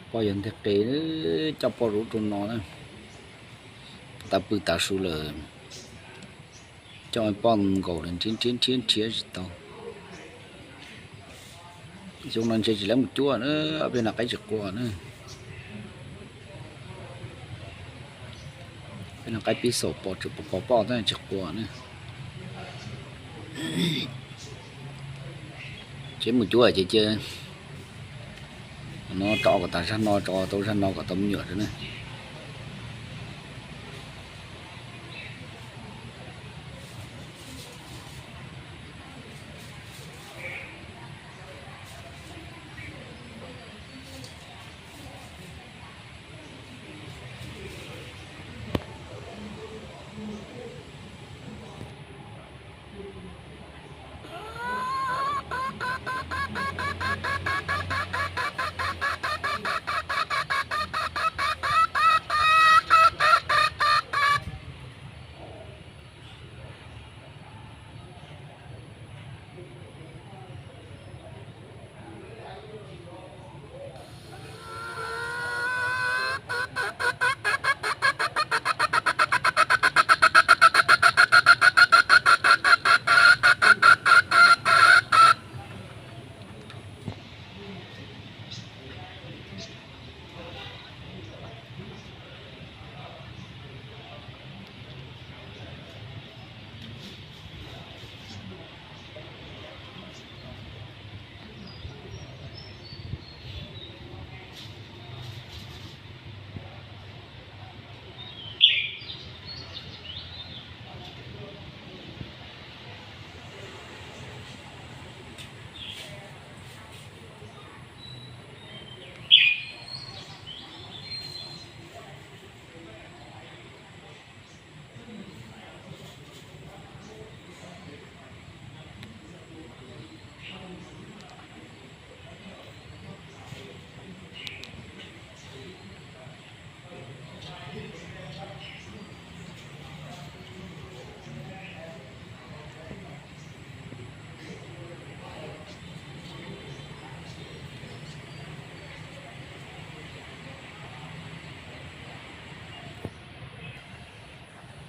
Poj yawg nteg qe, coj poj rau rau no na. Tav pw tav su lawm, coj poj nkaus lawm nrhiav nrhiav nrhiav nrhiav tsis tau. Xyoo no ntshe tsis lawv mus cuab na, peb no qaib tsis qua na. Peb no qaib pib xaus pos pos poj tab tsis qua na. Ces mus cuab ces cia no tso kom tas zaj no, tso tau zaj no kom tau me nyuam xwb na.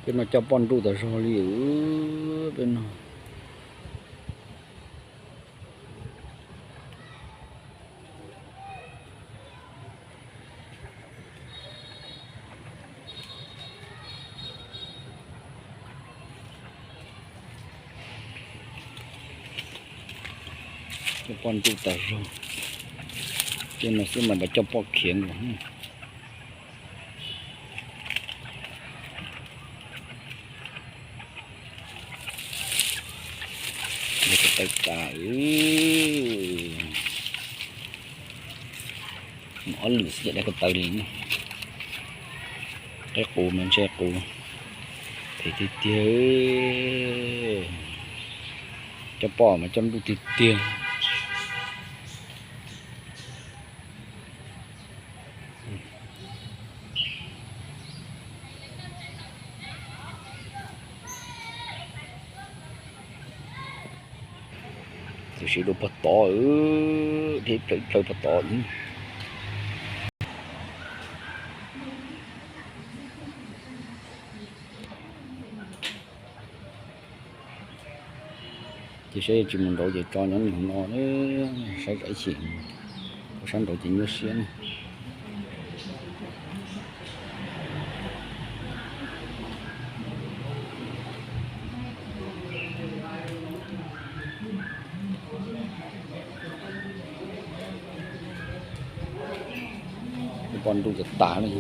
Peb no coj poj nruj tas zog li peb no. Coj poj nruj tas zog, tej no xwb mas npaj coj poj khiav nkaus. Ko taw tas, ob lwm xwb ces dai ko taw li. Qaib qus mas ntshe qus phem tiag tiag. Coj poj mas coj nruj tiag tiag. Tab sis dua pog tod, dhia plaws plaws pog tod. Ces saib tsis mus nraud ces tso nyob nws no, saib ib chim, sab nraud ces nyuaj siab ne. Poj nruj tas tas li.